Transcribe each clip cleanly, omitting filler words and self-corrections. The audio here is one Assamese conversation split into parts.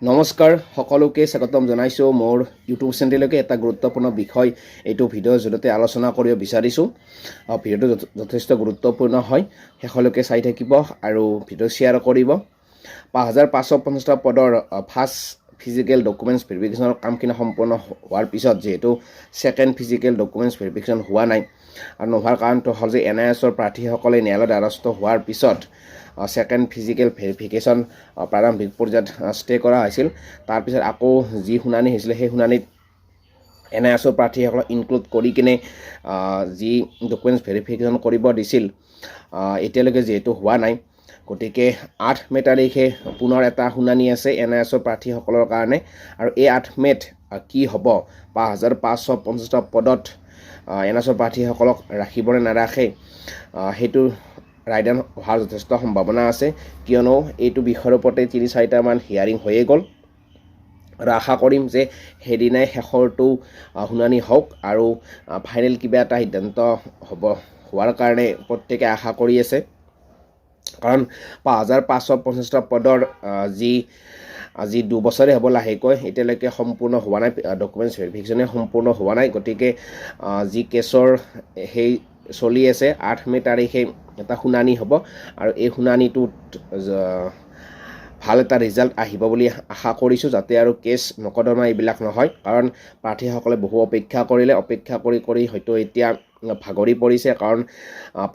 নমস্কাৰ, সকলোকে স্বাগতম জনাইছোঁ মোৰ ইউটিউব চেনেললৈকে। এটা গুৰুত্বপূৰ্ণ বিষয় এইটো ভিডিঅ'ৰ জৰিয়তে আলোচনা কৰিব বিচাৰিছোঁ। ভিডিঅ'টো যথেষ্ট গুৰুত্বপূৰ্ণ হয়, শেষলৈকে চাই থাকিব আৰু ভিডিঅ' শ্বেয়াৰ কৰিব। 5550টা পদৰ ফাৰ্ষ্ট ফিজিকেল ডকুমেণ্টছ ভেৰিফিকেশ্যনৰ কামখিনি সম্পূৰ্ণ হোৱাৰ পিছত যিহেতু ছেকেণ্ড ফিজিকেল ডকুমেণ্টছ ভেৰিফিকেশ্যন হোৱা নাই আৰু নোহোৱাৰ কাৰণটো হ'ল যে এন আই এছৰ প্ৰাৰ্থীসকলে ন্যায়ালয়ত দ্বাৰস্থ হোৱাৰ পিছত ছেকেণ্ড ফিজিকেল ভেৰিফিকেশ্যন প্ৰাৰম্ভিক পৰ্যায়ত ষ্টে কৰা হৈছিল। তাৰপিছত আকৌ যি শুনানি হৈছিলে, সেই শুনানিত এন আই এছৰ প্ৰাৰ্থীসকলক ইনক্লুড কৰি কিনে যি ডকুমেণ্টছ ভেৰিফিকেশ্যন কৰিব দিছিল, এতিয়ালৈকে যিহেতু হোৱা নাই, গতিকে 8 মে' তাৰিখে পুনৰ এটা শুনানি আছে এন আই এছৰ প্ৰাৰ্থীসকলৰ কাৰণে। আৰু এই 8 মে'ত কি হ'ব, 5550টা পদত এন আই এছৰ প্ৰাৰ্থীসকলক ৰাখিবনে নাৰাখে, সেইটো ৰায়দান হোৱাৰ যথেষ্ট সম্ভাৱনা আছে। কিয়নো এইটো বিষয়ৰ ওপৰতে তিনি চাৰিটামান হিয়াৰিং হৈয়ে গ'ল। আৰু আশা কৰিম যে সেইদিনাই শেষৰটো শুনানি হওক আৰু ফাইনেল কিবা এটা সিদ্ধান্ত হ'ব, হোৱাৰ কাৰণে প্ৰত্যেকে আশা কৰি আছে। কাৰণ 5550টা পদৰ যি আজি 2 বছৰে হ'ব লাহেকৈ, এতিয়ালৈকে সম্পূৰ্ণ হোৱা নাই, ডকুমেণ্টছ ভেৰিফিকেশ্যনে সম্পূৰ্ণ হোৱা নাই। গতিকে যি কেছৰ সেই চলি আছে, 8 মে' তাৰিখে এটা শুনানি হ'ব আৰু এই শুনানিটোত ভাল এটা ৰিজাল্ট আহিব বুলি আশা কৰিছোঁ, যাতে আৰু কেছ মকদ্দমা এইবিলাক নহয়। কাৰণ প্ৰাৰ্থীসকলে বহু অপেক্ষা কৰিলে, অপেক্ষা কৰি কৰি হয়তো এতিয়া ভাগৰি পৰিছে। কাৰণ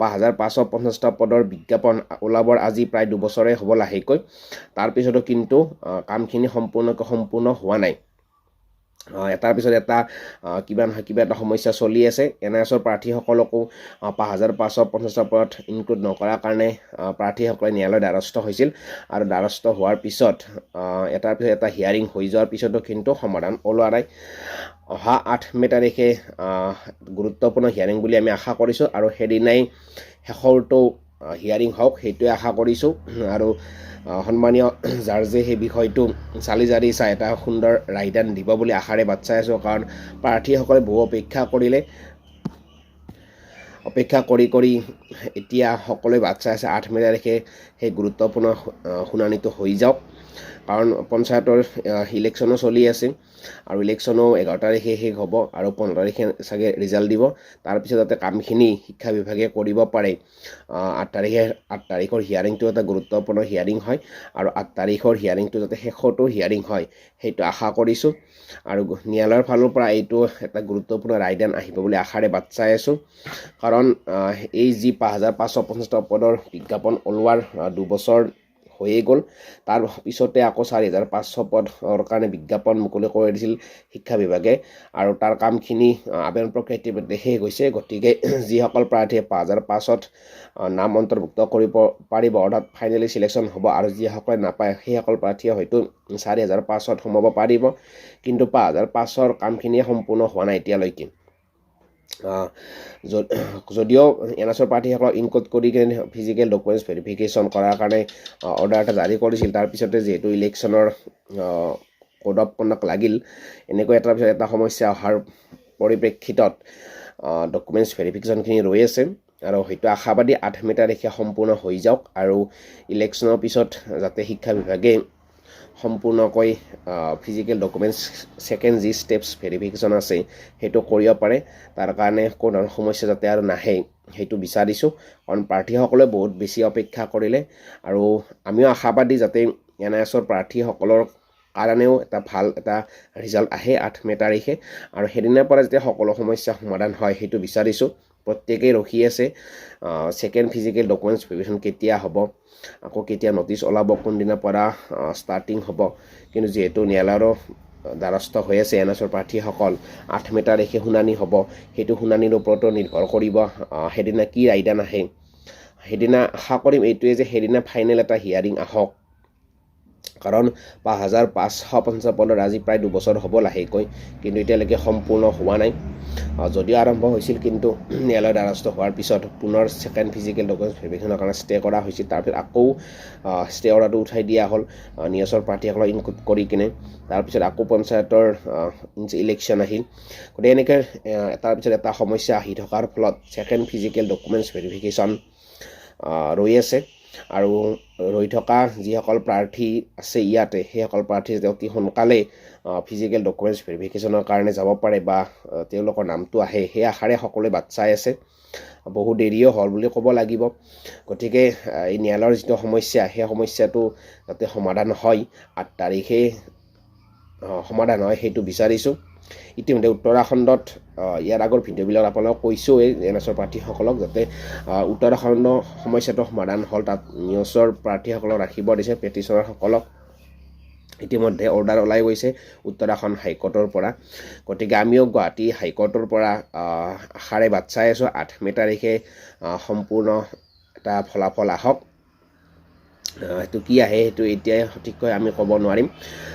5550টা পদৰ বিজ্ঞাপন ওলাবৰ আজি প্ৰায় 2 বছৰে হ'ব লাহেকৈ, তাৰপিছতো কিন্তু কামখিনি সম্পূৰ্ণকৈ সম্পূৰ্ণ হোৱা নাই। এটাৰ পিছত এটা কিবা নহয় কিবা এটা সমস্যা চলি আছে। এন আই এছৰ প্ৰাৰ্থীসকলকো 5550টা পদত ইনক্লুড নকৰাৰ কাৰণে প্ৰাৰ্থীসকলে ন্যায়ালয়ৰ দ্বাৰস্থ হৈছিল আৰু দ্বাৰস্থ হোৱাৰ পিছত এটাৰ পিছত এটা হিয়াৰিং হৈ যোৱাৰ পিছতো কিন্তু সমাধান ওলোৱা নাই। অহা 8 মে' তাৰিখে গুৰুত্বপূৰ্ণ হিয়াৰিং বুলি আমি আশা কৰিছোঁ আৰু সেইদিনাই শেষৰটো হিয়াৰিং হওক, সেইটোৱে আশা কৰিছোঁ। আৰু সন্মানীয় জাৰ্জে সেই বিষয়টো চালি জাৰি চাই এটা সুন্দৰ ৰায়দান দিব বুলি আশাৰে বাট চাই আছোঁ। কাৰণ প্ৰাৰ্থীসকলে বহু অপেক্ষা কৰিলে, অপেক্ষা কৰি কৰি এতিয়া সকলোৱে বাট চাই আছে 8 মে' তাৰিখে সেই গুৰুত্বপূৰ্ণ শুনানিটো হৈ যাওক। কাৰণ পঞ্চায়তৰ ইলেকশ্যনো চলি আছে আৰু ইলেকশ্যনো 11 তাৰিখে শেষ হ'ব আৰু 15 তাৰিখে চাগে ৰিজাল্ট দিব। তাৰপিছত যাতে কামখিনি শিক্ষা বিভাগে কৰিব পাৰে 8 তাৰিখে, 8 তাৰিখৰ হিয়াৰিংটো এটা গুৰুত্বপূৰ্ণ হিয়াৰিং হয় আৰু 8 তাৰিখৰ হিয়াৰিংটো যাতে শেষৰটো হিয়াৰিং হয়, সেইটো আশা কৰিছোঁ। আৰু ন্যায়ালয়ৰ ফালৰ পৰা এইটো এটা গুৰুত্বপূৰ্ণ ৰায়দান আহিব বুলি আশাৰে বাট চাই আছোঁ। কাৰণ এই যি 5550টা পদৰ বিজ্ঞাপন ওলোৱাৰ 2 বছৰ হৈয়ে গ'ল, তাৰ পিছতে আকৌ 4500 পদৰ কাৰণে বিজ্ঞাপন মুকলি কৰি দিছিল শিক্ষা বিভাগে আৰু তাৰ কামখিনি আবেদন প্ৰক্ৰিয়া ইতিমধ্যে শেষ হৈছে। গতিকে যিসকল প্ৰাৰ্থীয়ে 5500ত নাম অন্তৰ্ভুক্ত কৰিব পাৰিব, অৰ্থাৎ ফাইনেলি চিলেকশ্যন হ'ব আৰু যিসকলে নাপায়, সেইসকল প্ৰাৰ্থীয়ে হয়তো 4500ত সোমাব পাৰিব। কিন্তু 5500ৰ কামখিনিয়ে সম্পূৰ্ণ হোৱা নাই এতিয়ালৈকে। যদিও এন এছৰ প্ৰাৰ্থীসকলক ইনক্লুড কৰি কিনে ফিজিকেল ডকুমেণ্টছ ভেৰিফিকেশ্যন কৰাৰ কাৰণে অৰ্ডাৰ এটা জাৰি কৰিছিল, তাৰপিছতে যিহেতু ইলেকশ্যনৰ কোড অফ কণ্ডাক্ট লাগিল, এনেকৈ এটাৰ পিছত এটা সমস্যা অহাৰ পৰিপ্ৰেক্ষিতত ডকুমেণ্টছ ভেৰিফিকেশ্যনখিনি ৰৈ আছে। আৰু হয়তো আশাবাদী 8 মে' তাৰিখে সম্পূৰ্ণ হৈ যাওক আৰু ইলেকশ্যনৰ পিছত যাতে শিক্ষা বিভাগে সম্পূৰ্ণকৈ ফিজিকেল ডকুমেণ্টছ ছেকেণ্ড যি ষ্টেপছ ভেৰিফিকেশ্যন আছে, সেইটো কৰিব পাৰে। তাৰ কাৰণে কোনো ধৰণৰ সমস্যা যাতে আৰু নাহে, সেইটো বিচাৰিছোঁ। কাৰণ প্ৰাৰ্থীসকলে বহুত বেছি অপেক্ষা কৰিলে আৰু আমিও আশাবাদী যাতে এন আই এছৰ প্ৰাৰ্থীসকলৰ কাৰণেও এটা ভাল এটা ৰিজাল্ট আহে 8 মে' তাৰিখে আৰু সেইদিনাৰ পৰা যাতে সকলো সমস্যা সমাধান হয়, সেইটো বিচাৰিছোঁ। প্ৰত্যেকেই ৰখি আছে ছেকেণ্ড ফিজিকেল ডকুমেণ্টছ ভেৰিফিকেশ্যন কেতিয়া হ'ব, আকৌ কেতিয়া নটিচ ওলাব, কোনদিনাৰ পৰা ষ্টাৰ্টিং হ'ব। কিন্তু যিহেতু ন্যায়ালয়ৰো দ্বাৰস্থ হৈ আছে এন এছৰ প্ৰাৰ্থীসকল, 8 মে' তাৰিখে শুনানি হ'ব, সেইটো শুনানিৰ ওপৰতো নিৰ্ভৰ কৰিব সেইদিনা কি ৰায়দান আহে। সেইদিনা আশা কৰিম এইটোৱে যে সেইদিনা ফাইনেল এটা হিয়াৰিং আহক। কাৰণ 5550 পদৰ আজি প্ৰায় 2 বছৰ হ'ব লাহেকৈ, কিন্তু এতিয়ালৈকে সম্পূৰ্ণ হোৱা নাই। যদিও আৰম্ভ হৈছিল, কিন্তু ন্যায়ালয়ৰ দ্বাৰস্থ হোৱাৰ পিছত পুনৰ ছেকেণ্ড ফিজিকেল ডকুমেণ্টছ ভেৰিফিকেশ্যনৰ কাৰণে ষ্টে কৰা হৈছিল। তাৰপিছত আকৌ ষ্টে অৰ্ডাৰটো উঠাই দিয়া হ'ল নিয়ছৰ প্ৰাৰ্থীসকলক ইনক্লুড কৰি কিনে। তাৰপিছত আকৌ পঞ্চায়তৰ ইলেকশ্যন আহিল। গতিকে এনেকৈ এটাৰ পিছত এটা সমস্যা আহি থকাৰ ফলত ছেকেণ্ড ফিজিকেল ডকুমেণ্টছ ভেৰিফিকেশ্যন ৰৈ আছে। আৰু ৰৈ থকা যিসকল প্ৰাৰ্থী আছে ইয়াতে, সেইসকল প্ৰাৰ্থী যাতে অতি সোনকালে ফিজিকেল ডকুমেণ্টছ ভেৰিফিকেশ্যনৰ কাৰণে যাব পাৰে বা তেওঁলোকৰ নামটো আহে, সেই আশাৰে সকলোৱে বাট চাই আছে। বহু দেৰিও হ'ল বুলি ক'ব লাগিব। গতিকে এই ন্যায়ালয়ৰ যিটো সমস্যা, সেই সমস্যাটো যাতে সমাধান হয়, 8 তাৰিখে সমাধান হয়, সেইটো বিচাৰিছোঁ। ইতিমধ্যে উত্তৰাখণ্ডত, ইয়াৰ আগৰ ভিডিঅ'বিলাক আপোনালোকক কৈছোঁৱেই, এনএছৰ প্ৰাৰ্থীসকলক যাতে উত্তৰাখণ্ড সমস্যাটো সমাধান হ'ল, তাত নিউজৰ প্ৰাৰ্থীসকলক ৰাখিব দিছে পেটিশ্যনাৰসকলক। ইতিমধ্যে অৰ্ডাৰ ওলাই গৈছে উত্তৰাখণ্ড হাইকোৰ্টৰ পৰা। গতিকে আমিও গুৱাহাটী হাইকোৰ্টৰ পৰা আশাৰে বাট চাই আছোঁ, 8 মে' তাৰিখে সম্পূৰ্ণ এটা ফলাফল আহক। সেইটো কি আহে, সেইটো এতিয়াই সঠিককৈ আমি ক'ব নোৱাৰিম।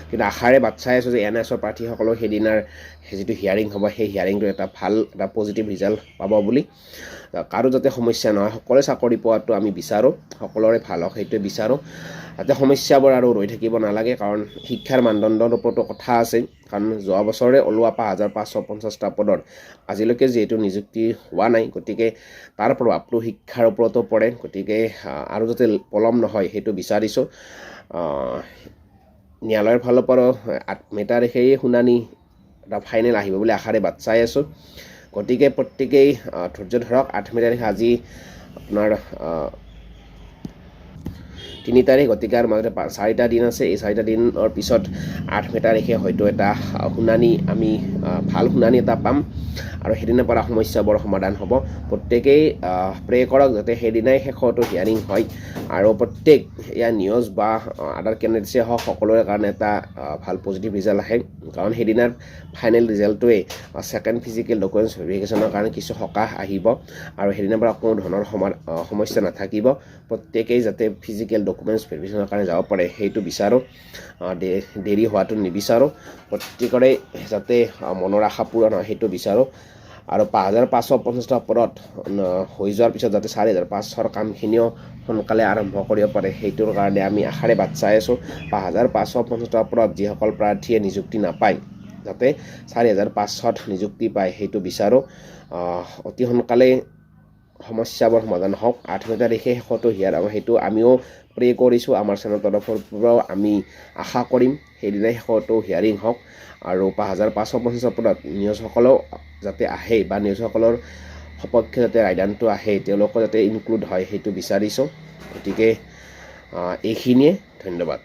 কিন্তু আশাৰে বাট চাই আছোঁ যে এনএছৰ প্ৰাৰ্থীসকলেও সেইদিনাৰ যিটো হিয়াৰিং হ'ব, সেই হিয়াৰিংটো এটা ভাল, এটা পজিটিভ ৰিজাল্ট পাব বুলি। কাৰো যাতে সমস্যা নহয়, সকলোৱে চাকৰি পোৱাটো আমি বিচাৰোঁ। সকলোৰে ভাল হওক, সেইটোৱে বিচাৰোঁ। যাতে সমস্যাবোৰ আৰু ৰৈ থাকিব নালাগে, কাৰণ শিক্ষাৰ মানদণ্ডৰ ওপৰতো কথা আছে। কাৰণ যোৱা বছৰে ওলোৱা 5550টা পদৰ আজিলৈকে যিহেতু নিযুক্তি হোৱা নাই, গতিকে তাৰ প্ৰভাৱটো শিক্ষাৰ ওপৰতো পৰে। গতিকে আৰু যাতে পলম নহয়, সেইটো বিচাৰিছোঁ। ন্যায়ালয়ৰ ফালৰ পৰাও 8 মে' তাৰিখেই শুনানি এটা ফাইনেল আহিব বুলি আশাৰে বাট চাই আছোঁ। গতিকে প্ৰত্যেকেই ধৈৰ্য ধৰক। 8 মে' তাৰিখ, আজি আপোনাৰ 3 তাৰিখ, গতিকে আৰু মাজতে 4টা দিন আছে। এই 4টা দিনৰ পিছত 8 মে' তাৰিখে হয়তো এটা শুনানি, আমি ভাল শুনানি এটা পাম আৰু সেইদিনাৰ পৰা সমস্যাবোৰ সমাধান হ'ব। প্ৰত্যেকেই প্ৰে কৰক যাতে সেইদিনাই শেষতো হিয়াৰিং হয় আৰু প্ৰত্যেক ইয়াৰ নিউজ বা আদাৰ কেণ্ডিডেটছে হওক, সকলোৰে কাৰণে এটা ভাল পজিটিভ ৰিজাল্ট আহে। কাৰণ সেইদিনাৰ ফাইনেল ৰিজাল্টটোৱে ছেকেণ্ড ফিজিকেল ডকুমেণ্টছ ভেৰিফিকেশ্যনৰ কাৰণে কিছু সকাহ আহিব আৰু সেইদিনাৰ পৰা কোনো ধৰণৰ সমস্যা নাথাকিব। প্ৰত্যেকেই যাতে ফিজিকেল ডকুমেণ্টছ ভেৰিফিকেশ্যনৰ কাৰণে যাব পাৰে, সেইটো বিচাৰোঁ। দেৰি হোৱাটো নিবিচাৰোঁ। প্ৰত্যেকৰে যাতে মনৰ আশা পূৰণ হয়, সেইটো বিচাৰোঁ। আৰু 5550টা পদত হৈ যোৱাৰ পিছত যাতে 4500ৰ কামখিনিও সোনকালে আৰম্ভ কৰিব পাৰে, সেইটোৰ কাৰণে আমি আশাৰে বাট চাই আছোঁ। 5550টা পদত যিসকল প্ৰাৰ্থীয়ে নিযুক্তি নাপায়, যাতে 4500ত নিযুক্তি পায়, সেইটো বিচাৰোঁ। অতি সোনকালে সমস্যাবোৰ সমাধান হওক। 8 মে' তাৰিখে শেষতো হিয়াৰ আৰু সেইটো আমিও প্ৰে কৰিছোঁ। আমাৰ চেনেলৰ তৰফৰ পৰাও আমি আশা কৰিম, সেইদিনাই শেষতো হিয়াৰিং হওক আৰু 5550ৰ পদত নিয়োগসকলেও যাতে আহে বা নিয়োগসকলৰ সপক্ষে যাতে ৰায়দানটো আহে, তেওঁলোকো যাতে ইনক্লুড হয়, সেইটো বিচাৰিছোঁ। গতিকে এইখিনিয়ে, ধন্যবাদ।